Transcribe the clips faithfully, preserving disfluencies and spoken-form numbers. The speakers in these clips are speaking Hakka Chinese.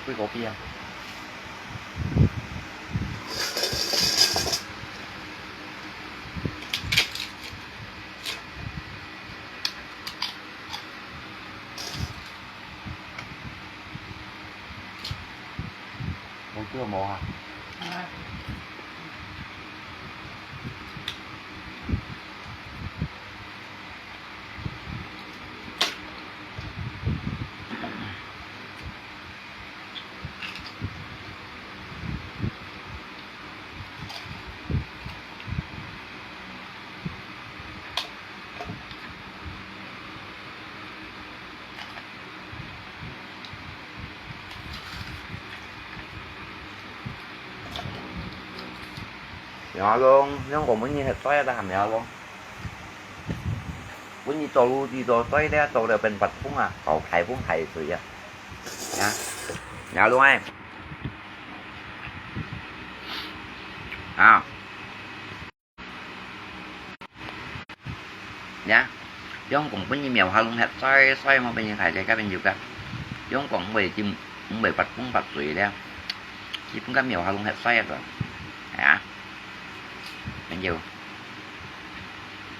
去嗰邊啊。冇，這個冇啊。苗龍，你講分你食衰啊，還苗龍？分你做路子做衰了，做了變發瘋啊，搞大風大水啊！啊，苗龍哎，啊！ 呀，用講分你苗下弄忒衰衰，我分你大家个朋友个，用講毋會浸，毋會發風發水了，基本个苗下弄忒衰个，啊，朋友，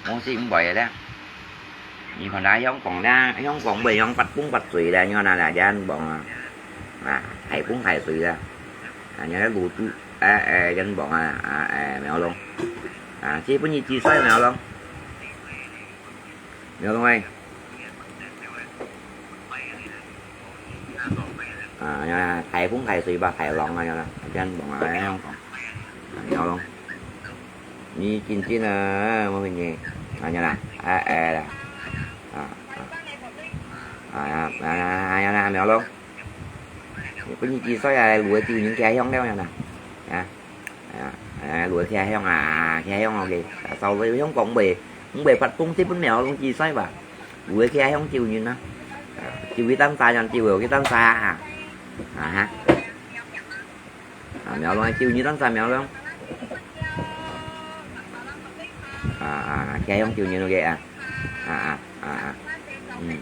我是毋會个了。你看啦，香港啦，香港毋會用發風發水了，你看啦，啦，人講啊，啊，大風大水了，啊，人家路都，哎哎，人講啊，啊，哎，苗龍。 啊，這分你幾歲苗龍？苗龍哎。啊，呀，大風大水吧，大浪啊，呀，恁樣講啊，恁樣講。啊，苗龍。你緊張啊，我問你。啊，呀啦，哎哎啦。啊，啊。啊，呀，啊，呀，呀，苗龍。分你幾歲啊，路个救人家鄉了呀啦。啊。 啊，啊，路个家鄉啊，家鄉OK，啊，sau lưới香港毋會，毋會發風，這分苗龍幾歲吧？路个家鄉救人啊，啊，救佢單儕，救佢單儕啊，啊哈，啊，苗龍救你單儕苗龍，啊啊，家鄉救人OK啊，啊啊啊啊，嗯。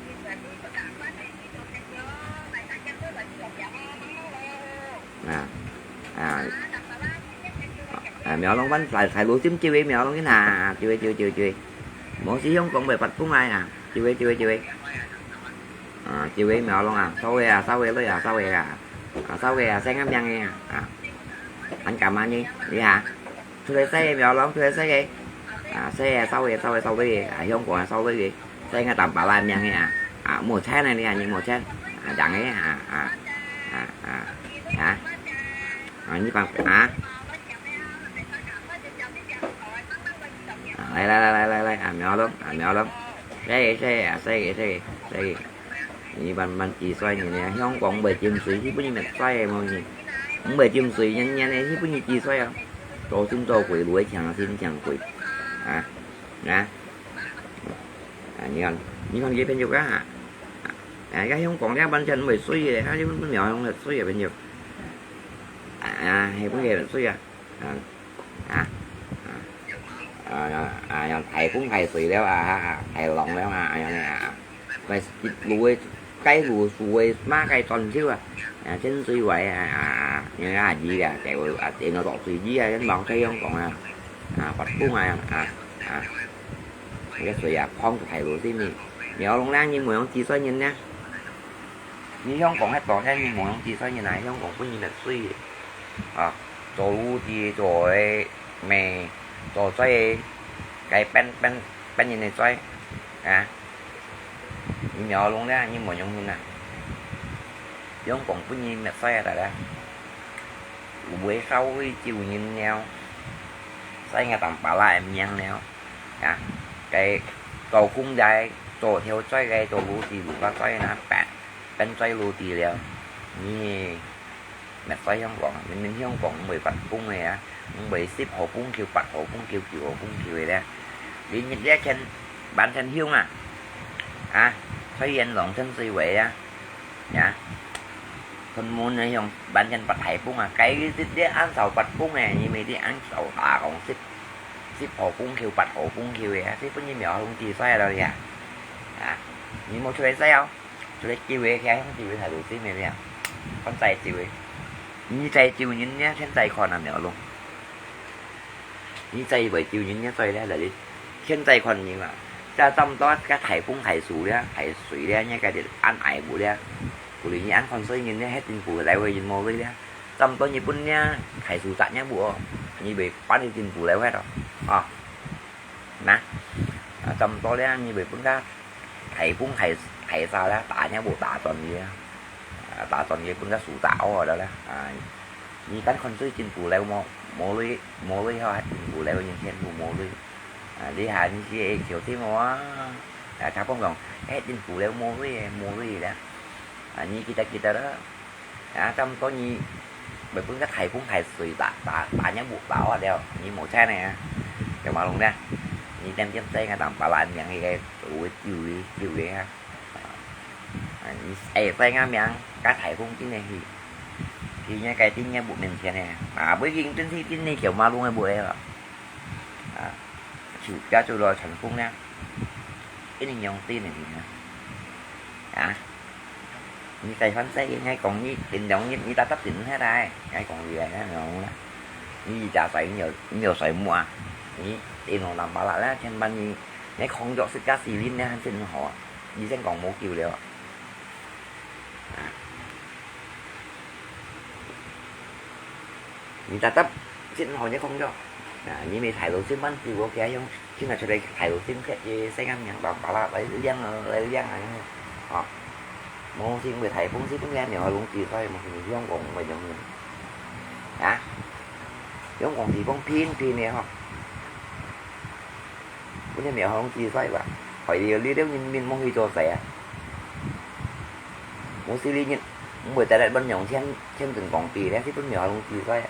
啊，啊，啊，苗龍，阮大，大陸心照个苗龍，你看，照个，照个，照个，照个。無是香港會發風來啊，照个，照个，照个。啊，照个苗龍啊，sau个啊，sau个女啊，sau个啊，啊，sau个啊，生个命个啊，啊，恁敢啊你，你啊？ 出來食个苗龍，出來食个。啊，食个，sau个，sau个，sau个，啊，香港个sau个，食个淡白拉麵个啊，啊，無錢个你啊，你無錢，啊，樣个啊，啊，啊，啊，啊，啊，你放啊。啊，來來來來來來，啊，苗龍，啊，苗龍，食个食个啊，食个食个食个。 你慢慢幾歲人呢？香港毋會浸水，去分你滅災个無你。毋會浸水，年年个去分你幾歲啊？做神做鬼，路个強神強鬼。啊？啊？啊，你看，你看這朋友啊？啊，這香港這完全毋會水个，啊，這苗香个水个朋友。啊，係分佢水啊？啊？ 啊，啊，啊，啊，大風大水了啊，啊，啊，大浪了啊，恁樣啊，該路个，該路樹个，麼个斷手啊，啊，真水壞啊，啊，啊，你看啊，魚啊，就啊，整到落水魚啊，真忙這樣講啊，啊，發風啊，啊，啊，該水啊，放出大路先呢，苗龍呢，你無用幾歲人呢？你香港該多天，你無用幾歲人啊？香港分你滅水个。 啊，做路子，做个咩，做災个，該變，變，變人个災，啊，你苗龍了，你無用心啊。用講分人滅災啊，大家。有个稍微救人了，災个當巴拉个命了，啊，該做工仔，做條災个，做路子，路个災那，變，變災路子了，你 滅災香港，明明香港毋會發風个啊，毋會十號風球、八號風球、九號風球个咧。連日這天，半天香啊，啊，吹煙浪吹水尾啊，呀，屯門个香半天發大風啊，該日這恁少發風个，因為這恁少打講十，十號風球、八號風球个啊，這分你苗龍幾歲了呀？啊，你無出來使哦？ 出來救个，徛向救个態度，真个呀。看在酒个，你在酒人呢，現在看啊，苗龍。你在為酒人呢，在咧，在你現在看人啊，這差毋多該大風大雨咧，大水咧，你該就恁愛物咧，不如你恁看衰人呢，係真不來為人無罪咧，差毋多日本呢，大水砸呢物哦，你會辦你真不來會咯，啊。 那，啊，差毋多咧，你會分佢大風大，大沙咧，打呢無打轉去啊，啊，打轉去分佢樹打哦了咧，啊，你單看水真無聊，無，無鐳，無鐳吼，還真無聊，人天都無鐳，啊，你還是會小心哦啊，啊，他講講，哎，真無聊，無鐳，無鐳咧，啊，你記得記得啦。 啊，差毋多你，會分个颱風、颱水打，打，打若無把握了，你無彩呢，就馬龍呢，你點點在个當巴拉名个，有个救个，救个啊。啊，你，哎，在个名，該颱風緊个去，去若个頂个屋面前呢，啊，尾緊真係緊个，就馬龍个屋个咯。啊，就，就來颱風呢，一定用電个呢，啊。 你該番仔，𠊎講你，前兩日你搭搭電下來，𠊎講你來，𠊎講啦。你一隻衰，你有，你有衰目啊？你電腦爛巴拉啦，千萬你，你工作食个死人呢，還真好啊！醫生講無救了啊！啊！你搭搭真好，你工作啊！你咪態度千萬救我，佢用 今日出來大陸先食个細个麵包巴拉，來領啊，來領啊，哦。無先會颱風，先本來苗龍之衰，無先香港會用个。啊？香港地方偏偏个吼。本來苗龍之衰吧，害你，你兜人民無去做事啊。無四哩日，毋會帶來分兩千，千銀港幣咧，係本苗龍之衰啊。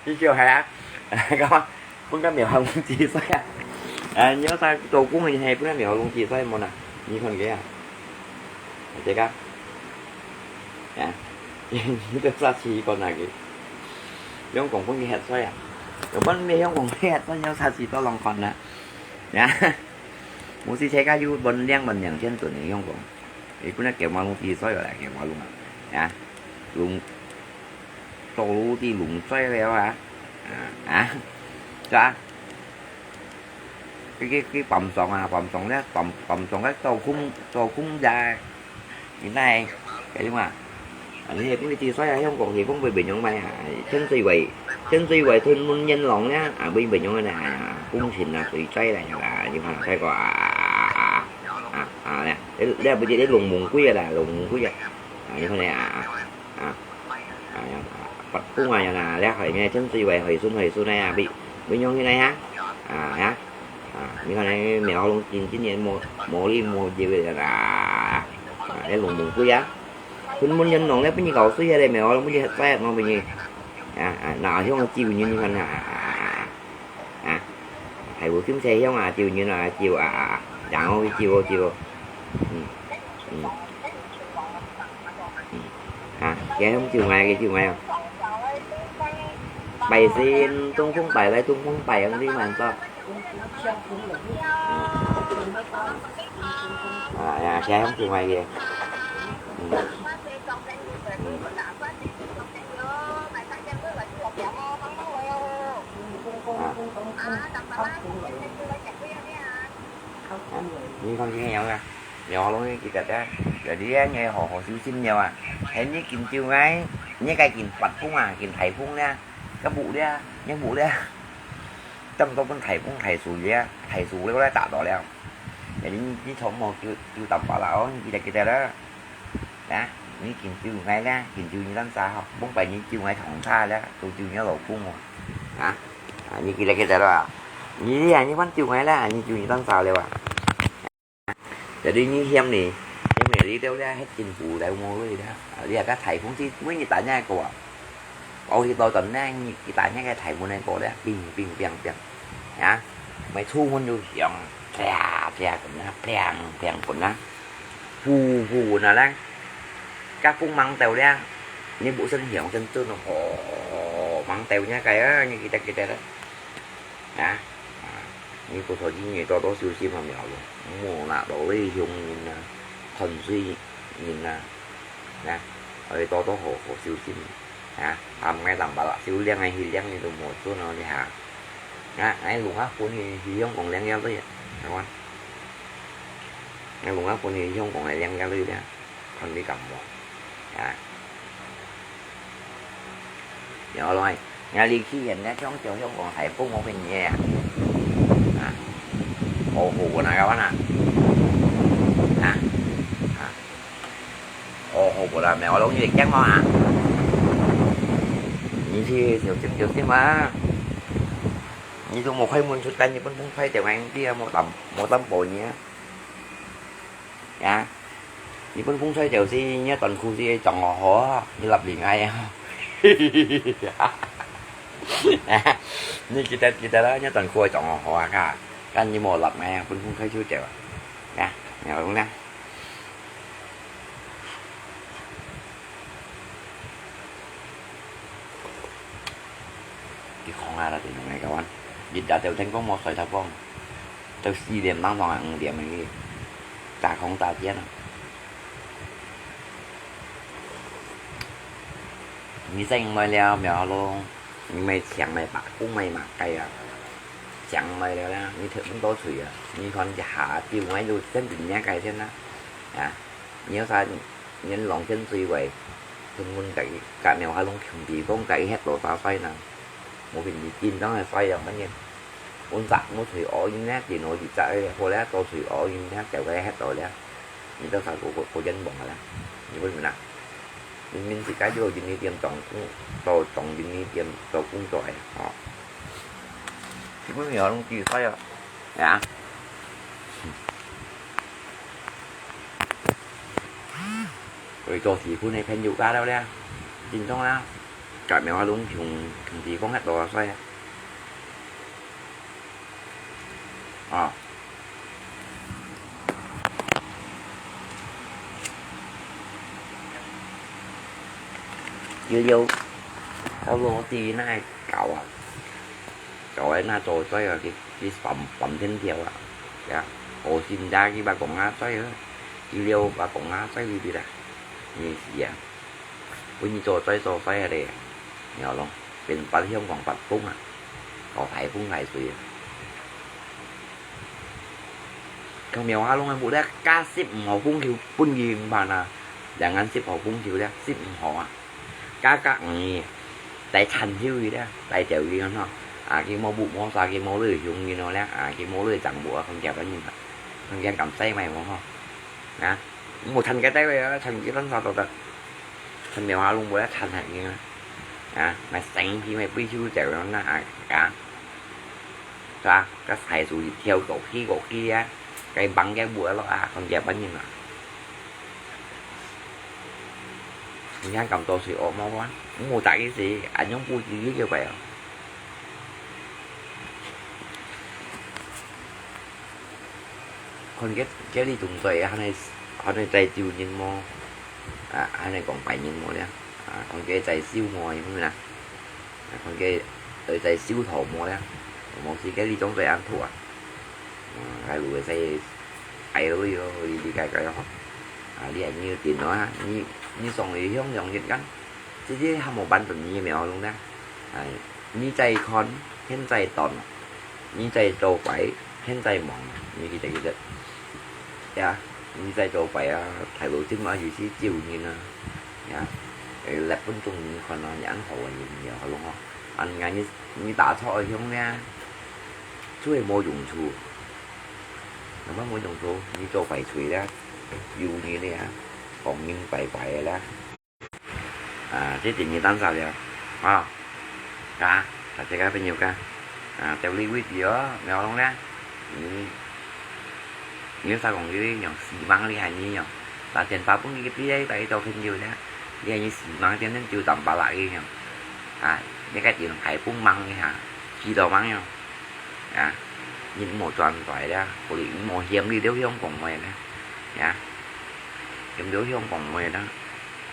你笑係啊？講，分个苗龍之衰啊！啊，你有啥做工个係分个苗龍之衰無啊？你看佢啊，這个，啊，你都啥試過那个？香港分佢核衰啊？有分你香港分核衰，有啥試到浪看啊？啊，無試車个有分兩萬兩千噸个香港。 你本來叫馬龍之衰來，叫馬龍啊，啊，龍，做路的龍衰了啊，啊，啊，是吧？佢，佢，佢板上啊，板上咧，板，板上个做工，做工仔，你奈，該種啊，啊，你也不會之衰啊，香港地方會變樣咩啊？天水圍，天水圍屯門元朗咧，啊，會變樣个呢，啊，工程啊，水災來啊，你看，再過啊，啊，啊，啊，啊，咧。 你，你也不知你龍門鬼啊啦，龍門鬼啊！啊，你看呢啊，啊，啊，啊，發風啊，樣啊，你看呢，真水位，回順，回順啊，比，比用起來啊，啊，啊，啊，你看呢，苗龍今，今年無，無力無機會了啦，啊，你龍門鬼啊，屯門元朗咧，分你搞水啊咧，苗龍分你發災啊，分你，啊，啊，哪像个救人，你看啊，啊，啊，啊。 啊，還有金钗香啊，救人啊，救啊，啊，啊，然後去救哦，救哦。嗯，嗯，嗯。啊，佢響救𠊎，佢救𠊎啊。拜神，通風拜來，通風拜，響你萬歲。嗯。啊，呀，佢響救𠊎个。嗯。嗯。 啊。啊，你看這樣啊，苗龍佢个啊，有啲人好好小心了啊，係你緊救𠊎，你該緊發風啊，緊颱風咧，該木咧，你木咧，差毋多分颱風、颱水咧，颱水了來打到了，你，你從無救，救到把啦哦，你記得，記得啦。 啊，你緊救𠊎啦，緊救你單儕吼，往擺你救𠊎同儕啦，都救你老公哦。啊，啊，你記得記得咯啊？你啊，你還救𠊎啦，你救你單儕了啊？Jadi你嫌呢，嫌呢，你了了，係真無聊無聊啦。啊，你啊，該颱風天，每日打那個啊。 哦，佢到陣呢，佢打那個颱風个歌咧，乒乒乓乓，啊，每出門就響，啪啪滾啊，砰砰滾啊，呼呼滾啊咧，該風猛到咧，你無聲響聲震哦，吼，猛到那個啊，你記得記得咧，啊，啊。你不錯，你多多小心啊，苗咯，莫拿到這鄉人啊，看衰人啊，啊，愛多多好好小心啊，啊，毋愛當白啦，少領个去領你都無準哦，你哈。啊，𠊎弄下分你去香港領了對，台灣。𠊎弄下分你去香港个領了對了。 看你敢無？啊？然後來，𠊎離去現在香港，香港還不我分你啊？啊？好好个那个啊？啊？啊？好好个啦，沒有弄你驚我啊？你去小心小心啊！你都無開門出來，你分風吹掉，𠊎知啊，無擔無擔保你啊！啊？ 日本風吹就是你短褲是撞好好啊，你立另外啊。你記得記得啦，你短褲會撞好好啊，看，看你無立𠊎啊，日本風吹就走啊，啊，你講呢？ 佢講啊，啦，就係咁樣，日日就聽講無睡頭光，到四點鐘同埋五點去，打空打電啊。你醒來了，苗咯，你咪請咪白工咪嘛該啊，醒來了啦，你聽毋到吹啊，你看一下，就𠊎就真正人家該先啦，啊，你要啥？ 人浪先水位，根本自家，隔貓下攏共地方，自家歇到啥衰呢？無變你緊張个衰樣，反正。本隻無水屙音咧，電腦一隻个，好咧，到水屙音咧，就个歇到咧。你到啥个个个人忙个啦？你會明啦？明明自家就有人力店做工，做做人力店做工作个，吼。基本上攏知衰啊，係啊。 會做事分个朋友家了咧，緊張啦，隔壁啊，攏共共地方歇到啊，所以啊，啊，有有，差不多對於那个搞啊，搞个那做衰啊，佢佢放放天條啊，呀，我心家佢把讲啊衰啊。 佢了把讲啊，在里边啊，你是啊，分你做衰做衰啊咧，你好咯，变白香港白工啊，搞台风来水啊。佢苗下弄个木咧，加十五毫公斤分佢五万啊，两万十毫公斤咧，十五毫啊。 價格，嗯，大賺收佢咧，大條佢吼。啊，佢無布無沙，佢無落去凶佢咯咧，啊，佢無落去整布啊，看佢个人啊，看佢敢使買無吼。啊，無趁个單位啊，趁佢單啥都得，趁苗下攏無咧趁下佢啊。啊，買生皮買飛手就樣啦，啊，啊，是吧？个菜蔬一條過去過去啊，該忙个無落啊，看佢个人啊。 你看咁多水惡魔啊，我打个死，俺用不止一个白啊。看个，个你动作，还能，还能再救人么？啊，还能讲白人么了？啊，看个再修么，有没有啦？ 啊，看个，呃，在修头毛咧，毛是个你种在安土啊。啊，还有个在，哎哟哟，你你该该吼。啊，你还你有电脑啊，你你上去用用一眼，直接还无办法你没有弄呢。哎，你在看，现在动，你在做鬼，现在忙，你记得记得。呀，你在做鬼啊，睇路点啊，有时救人啊。 呀，呃，日本中人看咯，人好个人也好咯吼。啊，人家你，你打错个凶呢，就係無用处。根本無用处，你做壞事咧，有人咧，講人壞壞个啦。啊，這點你單少了，啊，啊，大家个朋友个，啊，到這位置哦，你好弄咧，你 你有啥讲个用死亡厉害呢用？打电话分佢个，佢个，佢个做朋友呢，你还有死亡天天就打巴拉个用。啊，你个电话分忙个哈，几多忙用？啊，你莫转台啦，或者你莫嫌你了香港话啦，呀，嫌了香港话啦，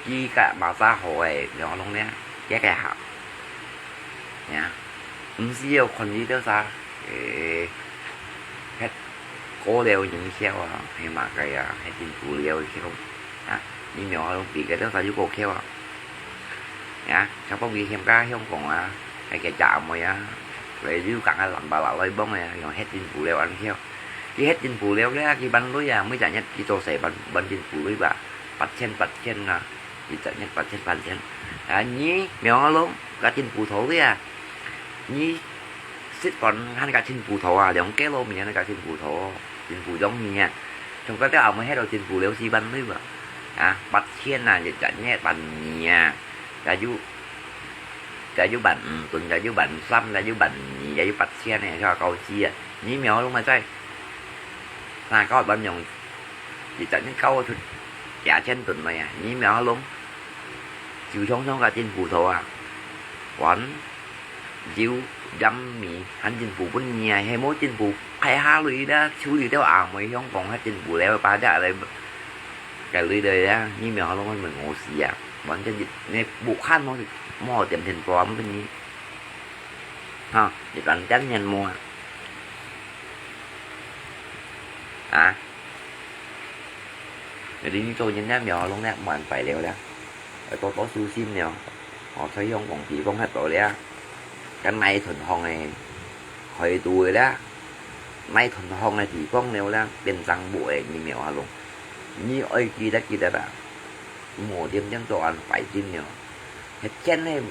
佢个马扎好诶，你好弄呢，这个好，呀，毋需要看你多少，诶。過了人口啊，係麼个啊？係政府了口啊！你苗下龍比該兜大有過口啊！啊，像講佢鄉下香港啊，該个姐妹啊，來有講啊，冷巴拉來幫啊，用核政府了恁口。佢核政府了咧，佢分鐳啊，每隻月佢做事分分政府鐳吧，八千八千啊！ 一隻月八千八千。啊，你苗下龍，該政府討个啊！你食飯還該政府討啊，兩个老面該政府討，政府養你啊！從該兜阿妹歇到政府了四萬鐳吧！啊，八千啊，一隻月半年啊！該有，該有萬五噸，該有萬三，該有萬二，該有八千呢，就高級啊！你苗下龍个在，那高萬用 一隻人搞出幾千噸來啊！你苗下龍，就像像該政府討啊，還有鹽米，還政府分你啊，係無政府派下來啦，手裡頭阿妹香港，還政府了巴掌來，該類的呀，你苗下龍還問我事啊！完全係你武漢無無點點多分你，哈，你敢點面無啊？啊？ 你做人了苗下龍了，無恁快了啦，愛多多小心了。哦，在香港地方歇到了，該泥坉項个海肚个啦，泥坉項个地方了啦，變成木个，你苗下龍。你愛記得記得啦，無點點做恁壞心了。 係真係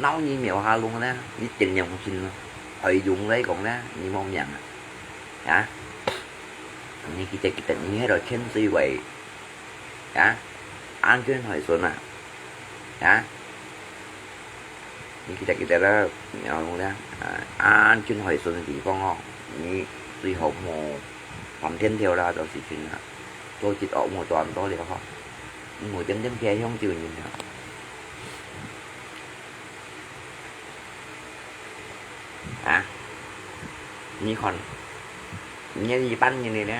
鬧你苗下龍呢，你真良心咯。海湧來講呢，你無命啊！啊！你記得記得，你係到千歲位啊，安全海參啊！啊！你記得記得啦，苗下龍呢，啊，安全海參个地方哦，你最好莫翻天條啦，做事情啊，做一惡莫做恁多了吼。 無點點偏向就人了。啊？你看，你一般人呢，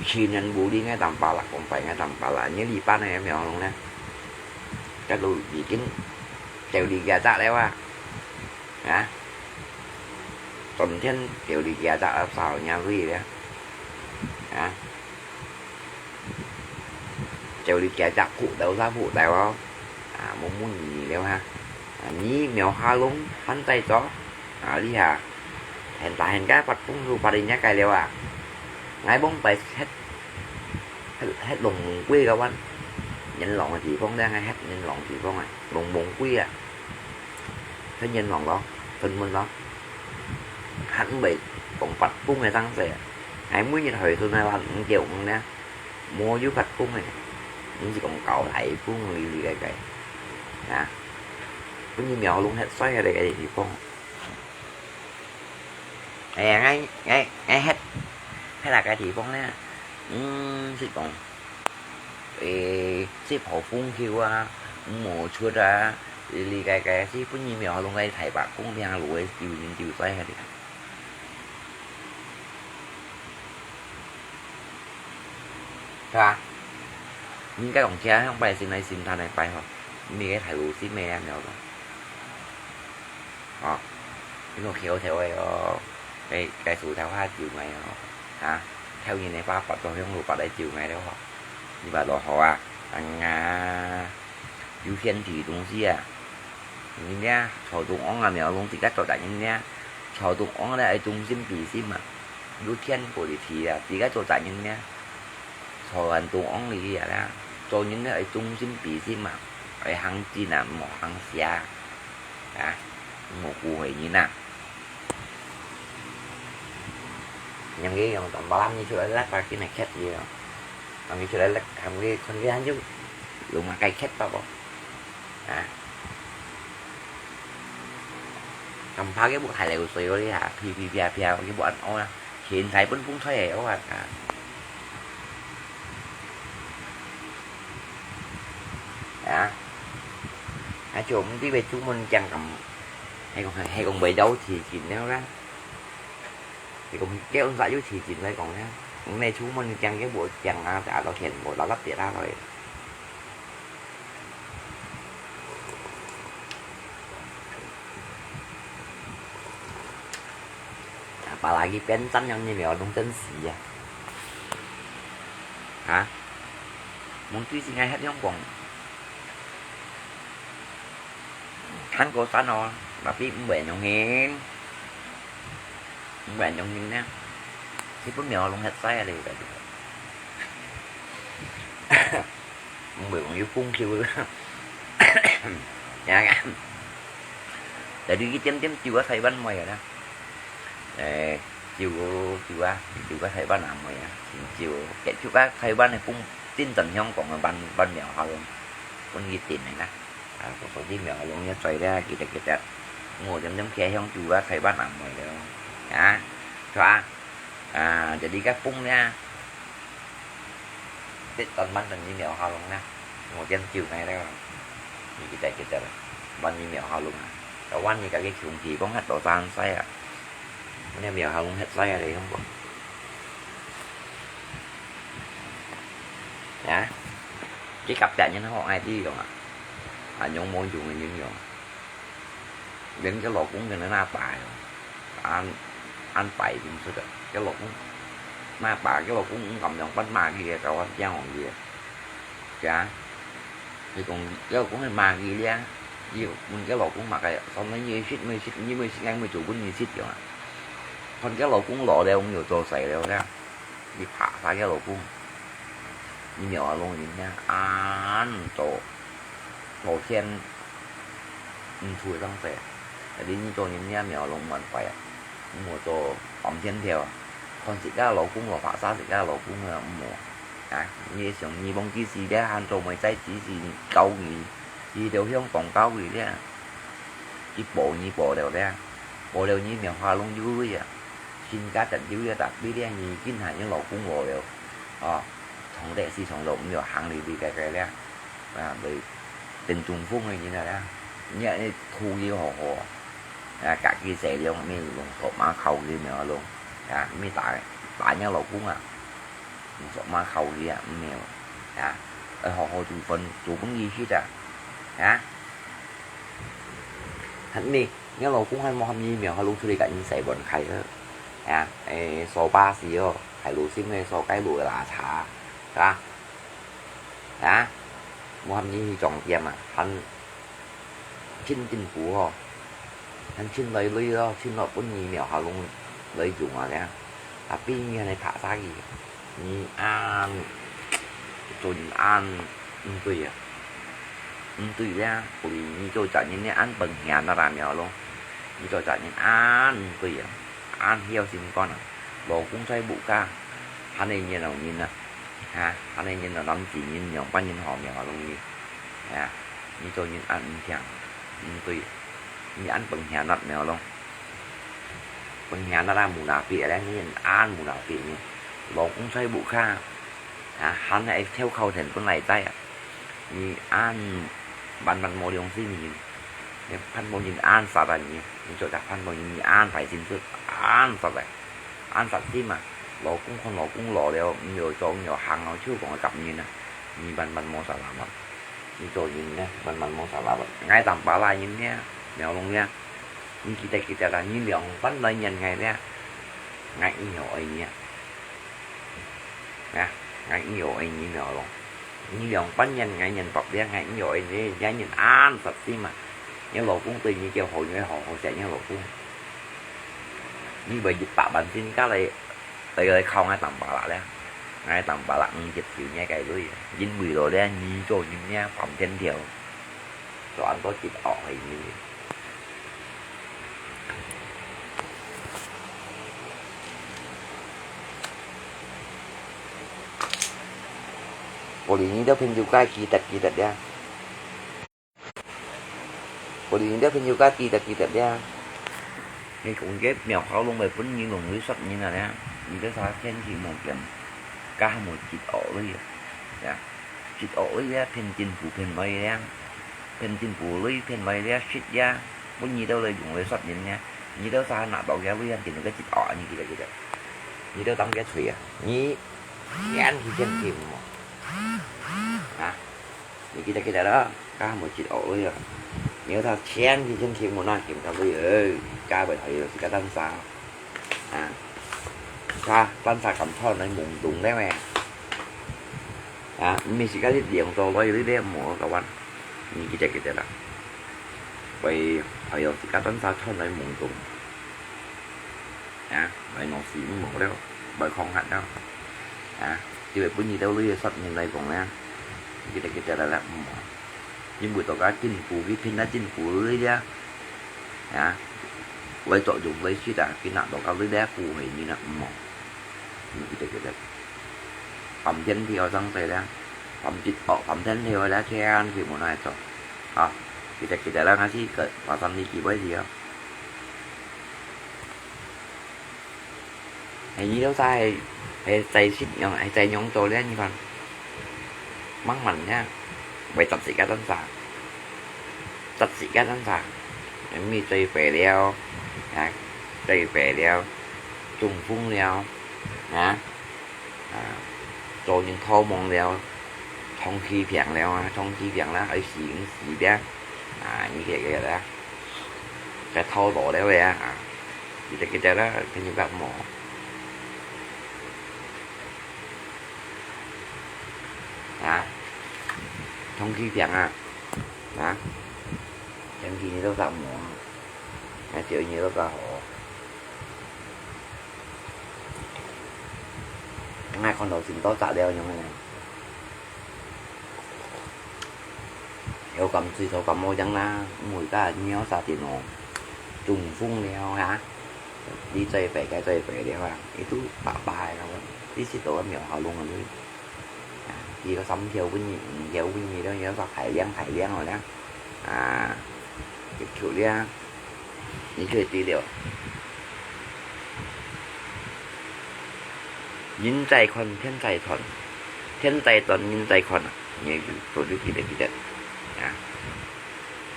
去年無理个當巴拉，講白个當巴拉，你一般个苗下龍呢，這都已經就你家隻了啊！啊？整天就你家隻啊，少人類了啊！啊？ 就你家隻苦斗啥苦斗哦，啊，無問題了哈。啊，你苗下龍還在做，啊，你哈，現在現在發工都發人家个了啊。𠊎望擺歇，歇歇龍門歸个灣，人浪个地方咧，𠊎歇人浪地方啊，龍門歸啊。 分人浪咯，分門咯。還毋會講發工个當時，還每日海參个話毋叫毋呢，無有發工个，毋是講搞大風哩哩个个，啊，分你苗下龍歇衰个个地方。哎呀，𠊎𠊎𠊎歇歇那个地方呢，嗯，是講 誒，食好風球啊，毋好出啊，哩哩个个，係分你苗下龍个大伯公平路个，有人就在該裡。係吧？應該講，這樣百姓來心態來擺吼，你个大路是咩啊，苗下龍？ 哦，你莫橋頭个哦，該該樹頭下就𠊎哦，啊，跳遠个爸爸到向路八來就𠊎了吼，你爸落雨啊，哎呀，有天氣東西啊，你呢，朝東昂啊，苗下龍自家做大人呢，朝東昂咧愛忠心必心啊，有天過日氣啊，自家做大人呢，朝恁東昂哩啊啦，做人咧愛忠心必心啊，愛行真啊，莫行邪啊。 啊，無辜个人啊。人个用當巴攬你出來咧，把佢來刻你咯。當你出來咧，喊佢看佢還有，有麼个刻到無？啊？咁怕佢無大流水嗰啲啊，噼噼啪啪，佢無安屙啦。 現在分風吹个，我話啊。啊，啊，就毋知會出門驚咁，係講係講袂到提醒了啦。係講叫啥有提醒來講咧，毋係出門驚个無驚啊，打到天無落落跌下來。把佢變成樣，你無弄真死啊！啊？問題係𠊎歇香港，看過山哦，tapi毋會用心，毋會用心呢，佢分苗弄歇晒啊！你毋會用有功效个。呀，jadi佢點點酒啊，台灣賣个啦。誒，酒，酒啊，酒啊，台灣也賣啊，酒，結束啊，台灣个分，變成香港个半，半苗下咯，分佢點个啦。啊，所以苗下弄也衰咧，記得，記得，我點點開香酒啊，台灣也賣个咯。啊，是吧？啊，jadi个分咧。 Tết ton ban ton nhi mèo Hà Long na. Ngồi trên chiều này đó. Nhi kita kita lah. Ban nhi mèo Hà Long na. Kawan nhi kaki chung thì bóng hát đổ tan say à. Nhi mèo Hà Long hết say à, đấy không có. Nhá. Cái cặp chả nhân họ ai đi rồi à. À, nhóm môn dùng nhân rồi. Đến cái lò cúng thì nó na tài rồi. Ăn, ăn bảy cũng suốt rồi. Cái lò cúng, na tài cái lò cúng cũng cầm dòng bắt ma kia, cháu ăn chang hỏng kia. Chả. Thì cũng, cái lò cúng này ma kia đi á. Ví dụ, mình cái lò cúng mà cái, xong nó như shit, mươi shit, như mươi shit, ngay mươi chủ cũng như shit kiểu à. Còn cái lò cúng lò đây, ông nhiều trò xảy đều ra. Đi phá phá cái lò cúng. Đi mèo Hà Long đi nha. Ăn trò. Trò xiên. Ừm, thui tăng xe. Đi nhi cho nhân nha mèo Hà Long mặn phải à. Mua cho bấm thiên theo. Còn xịt ra lò cúng lò phá xa xịt ra lò cúng là mua. À, nhi sống nhi bông chi xì đe hàn trò mới cháy chi xì cao gì. Đi theo hiông tổng cao gì đe. Đi bộ nhi bộ đều đe. Bộ đều nhi mèo Hà Long dữ vậy à. Xin cá chặt dữ vậy à, đặc biệt đe nhi kinh hại những lò cúng lò đều. Ờ, thằng đe xì thằng lò cũng nhiều hàng đi đi cái cái đe. À, bởi tình trùng phung này như này đe. Nhẹ thu đi hò hò. À, cả kia xe đi, mẹ lùng sổ má khâu đi mèo Hà Long. À, mẹ tải, tải nhau lò cúng à. Lùng sổ má khâu đi à, mèo. À, ơi hò hò chủ phấn, chủ phấn đi xí à. À. Hẳn mì, nhớ lò cúng hẳn mò hẳn mì mèo Hà Long thu đi cả những xe bòn khai ơ. À, ê, sổ ba xí ơ, khai lù xím ê, sổ cái lù là thả. À. À, mò hẳn mì hi trọng tiệm à, hẳn Chhin chính phủ hò. Hàn chhin lôi lui lo, chhin lo pun nhi mèo Hà Long lôi dùng à lé. Tapi nhi hàn này thả xa gì. Nhi an, cho nhi an, ừm, tui à. Ừm, tui lé, bù lì nhi cho chả nhi nè an bằng hiàn nó ra mèo Hà Long. Nhi cho chả nhi an, ừm, tui à. An hiao sim con à. Lo cũng sai bù ka. Hàn này nhi lòng nhi nè. Ha, hàn này nhi lòng lắm chỉ nhi lòng bắn nhi hò mèo Hà Long nhi. Ha. Nhi cho nhi ăn ừm thiang, ừm tui. Nhi ăn peng hià nọt mèo Hà Long. Peng hià nọt là mù nà pịa lé, nhi ăn mù nà pịa nhi. Lòng cũng sai bù kha. Ha, hàn này theo khẩu thành cũng lại tay à. Nhi ăn bắn bắn mô liông xin nhi. Nhi phan mô nhi ăn sa ra nhi. Nhi cho chặt phan mô nhi ăn phải xin sứt. Ăn sa ra. Ăn sa sim à. Lòng cũng không lòng cũng lòng liêu, nhiều cho nhiều hàng nó chưa còn gặp nhi nè. Nhi bắn bắn mô sa ra mà. Nhi cho nhi nè, bắn bắn mô sa ra bắn. Ngay tầm ba la nhi nè, mèo Hà Long nè. Nhi kita kita là nhi lòng bắn nói nhận ngay nè. Ngay ý nhiều ai nhi. Nè, ngay ý nhiều ai nhi mèo Hà Long. Nhi lòng bắn nhận ngay nhận bọc nè, ngay ý nhiều ai nhi, ngay nhận ăn sa sim à. Nhi lòng cũng tùy nhi kêu hồ nhi hồ hồ sẽ nhi lòng cũng. Nhi bởi dịch bạ bắn xin cá lại 對佢靠𠊎當巴拉咧，𠊎當巴拉毋接受若个鐳，因為落咧你做人命犯天條，做恁多直惡个人。我連你都朋友該記得記得咧。 Bố đi đến phiên nhiều cá ti tật ti tật đe. Hay cũng ghép mèo khao lông về phun như lông lưới sắt như nào đe. Mình cái sao phiên thì một kiểm. Cá một chịt ổ lưới. Dạ. Chịt ổ lưới đe, phiên chính phủ phiên vay đe. Phiên chính phủ lưới phiên vay đe, chịt đe. Bố như đâu lưới dùng lưới sắt như nha. Như đâu sao nạ bảo ghé lưới ăn chịt cái chịt ổ như kia kia. Như đâu tắm ghé thủy à. Như ghé ăn thì phiên thì một. Hả? Nè, kita-kita đó, cá một chịt ổ lưới à. Nếu ta chén thì chân chịt một nang kiểm tra lưới, ơ, cá bởi hỏi là cá tăng sao. 啊，啥，單啥敢穿來懵懂了咩？啊，毋係自家一領做來，你這無个話，你記得記得啦。會，會有自家單啥穿來懵懂。啊，會餓死毋好了，會抗衡了。啊，因為本來都你个說明來講呢，記得記得啦，毋好。 因為到該政府，佢憑該政府个力量，啊，來作用來說啊，佢拿到該力量，富貴人啊，毋好。你記得記得。Phạm Thiên Thiệu上水了，Phạm Việt, ồ, Phạm Thiên Thiệu了，千萬毋好來做。啊，記得記得啦，該時个發生呢幾回事啊。 係你兜儕係，係在信仰，係在仰做咧？你看，慢慢呀，會窒自家單儕，窒自家單儕，咪最壞了，啊，最壞了，中風了，啊，啊，做人拖忙了，長期病了啊，長期病了，愛死毋死了，啊，你這個啦。 該套路了个啊，啊，記得記得啦，朋友甲無？啊，長期病啊，啊，長期你都甲無啊，啊，就你都甲好。𠊎看到真多隻了樣个。 有感最多感冒樣啦，毋會甲尿啥電哦，中風了啊，你最白个最白了啊，佢都白白个咯，你食到个苗效弄啊你，啊，佢个心跳問你，毋跳問你了，有啥排量排量个啦，啊，就就了。 你就知了。人在看，天在看，天在看，人在看啊！你就做得記得記得啊！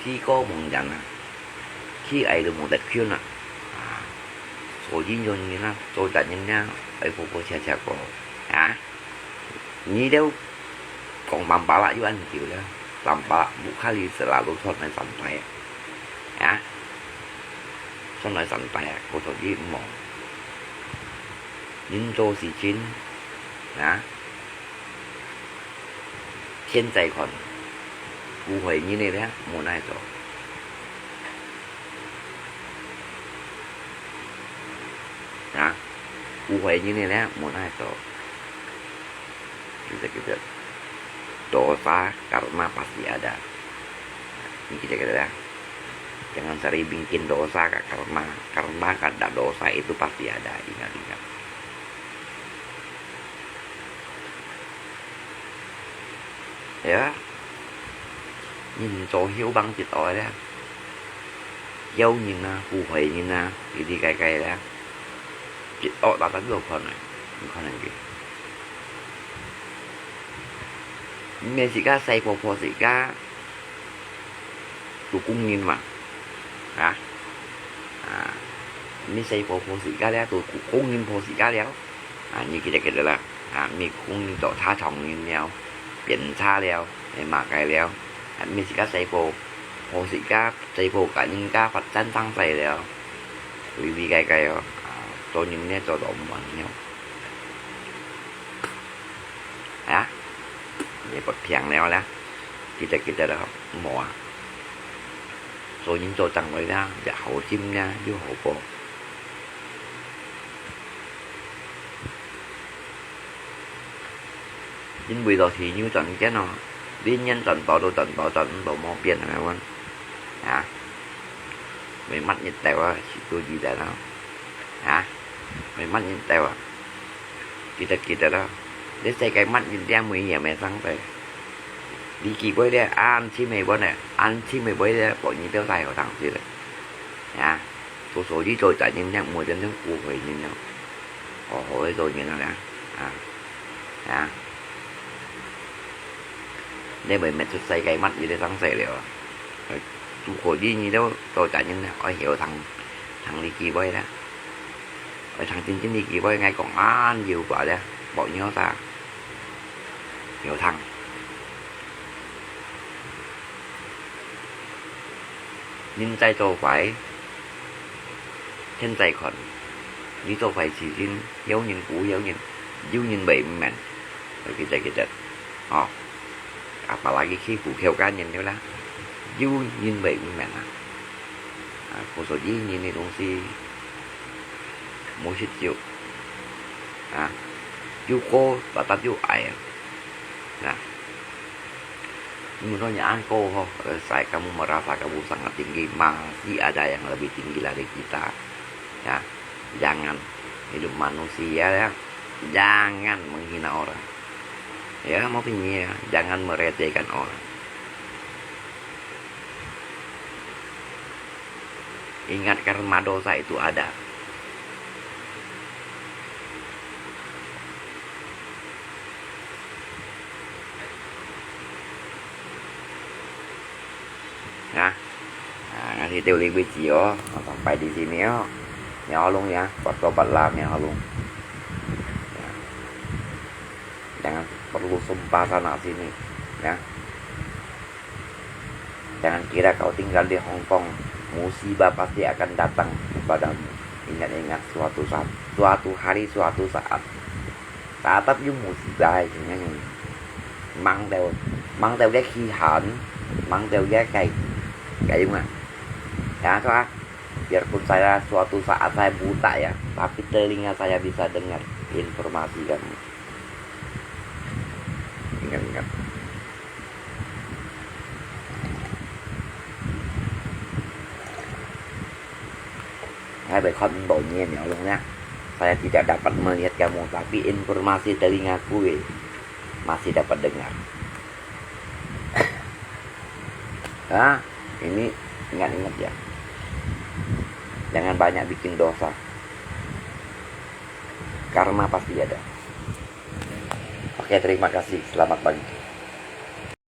去過望人啊，去愛都無得救啊！啊，所以做人啊，做大人啊，愛好好謝謝過啊！ 你兜講Tampalak又恁久了，Tampalak bukan selalu穿來santai啊，啊，穿來santai啊，過頭去毋好。人做事情啊，天在看，有壞人个咧，無奈做。 啊，有壞人个咧，無奈做。Kita-kita dosa karma pasti ada. Ini kita-kita ya. Jangan sering bikin dosa ka karma. Karma ka ada dosa itu pasti ada. Ingat-ingat. Ya. 人做曉幫一愛咧，妖人啊，富貴人啊，裡裡界界咧，一惡大家都有可能，有可能个。毋係自家細婆婆自家做工人嘛，啊，啊，毋係細婆婆自家了，做工人婆自家了。 啊，你記得記得啦，啊，毋係講你做茶廠人了，變茶了，係麼个了，啊，毋係自家細婆，婆自家細婆甲人家發展生勢了，裡裡界界哦，啊，做人呢做到毋完了。啊，你發病了啦，記得記得啦，無啊，做人做正來啦，也好心啦，又好報。 因為到地球轉圈哦，年年轉到都轉到轉毋到無變个問，啊，每末日到啊，是都記得啦，啊，每末日到啊，記得記得啦，你世界末日點危險个上帝，你記袂了，安心个問呢，安心个問呢，無你都在學堂去了，啊。 做所以做大人了，毋好真正誤會人了，好好个做人了啦，啊，啊，你會搣出世界末日个生死了啊！做所以你都做大人了，愛曉聽，聽你機會啦，愛聽真正你機會，𠊎講恁有話了，莫尿啥，曉聽。 人在做壞，天在看，你做壞事情，有人苦，有人，有人會毋明，記得，記得，哦。Apalagi欺負佢个人了啦，有人會毋明啊。啊，故所以人个東西，無食少。啊，有苦，tetap有愛啊。Nah, menurutnya aku, ho, eh, saya, kamu merasa kamu sangat tinggi, masih ada yang lebih tinggi dari kita. Ya, jangan, hidup manusia, ya, jangan menghina orang. Ya, maksudnya, jangan merecehkan orang. Ingat, karma dosa itu ada. Nah, nah, ngasih teh uling biji, oh. Sampai di sini, oh. Nyolong, ya, bertobatlah, nyolong. Ya. Jangan perlu sumpah sana sini, ya. Jangan kira kau tinggal di Hong Kong, musibah pasti akan datang kepadamu. Ingat-ingat, suatu saat, suatu hari, suatu saat, tatap yung musibah, ingat. Mang teu, mang teu cái khi hẳn, mang teu cái cái cái mà. Ya, so, ah, biarpun saya suatu saat saya buta, ya, tapi telinga saya bisa dengar informasi kamu. Ingat, ingat. Hai, berkat membawa nyi, ya Allah, ya. Saya tidak dapat melihat kamu, tapi informasi telingaku, eh, masih dapat dengar. Ah, ini ingat-ingat, ya. Jangan banyak bikin dosa. Karma pasti ada. Oke, terima kasih. Selamat pagi.